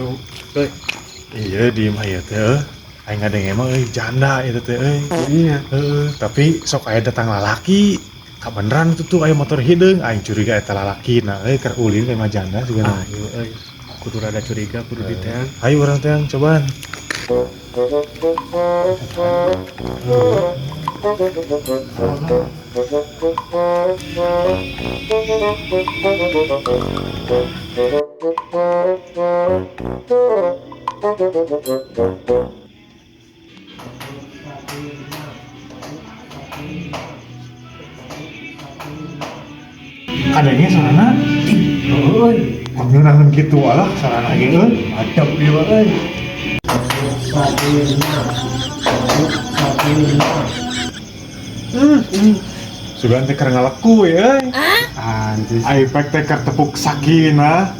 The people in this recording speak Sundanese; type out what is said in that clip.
Tuh, Euy. Iya, di imah ieu teh euy. Aing ngadenge mah euy, janda itu teh euy. Iya. Heeh, tapi sok aya datang lalaki. Kabeneran itu tuh aya motor hideung, aing curiga eta lalaki. Nah, euy, keur ulin ka imah janda juga. Ah, iya euy. Kudu rada curiga, kudu diteang. Ayo urang teang cobaan. Kadangnya sarana. Euy, pangeunangan kitu alah sarana ge euy. Adab ieu mah euy. Sugan teh keur ngaleku euy. Anjir. Ai pek teh keur tepuk sakinah.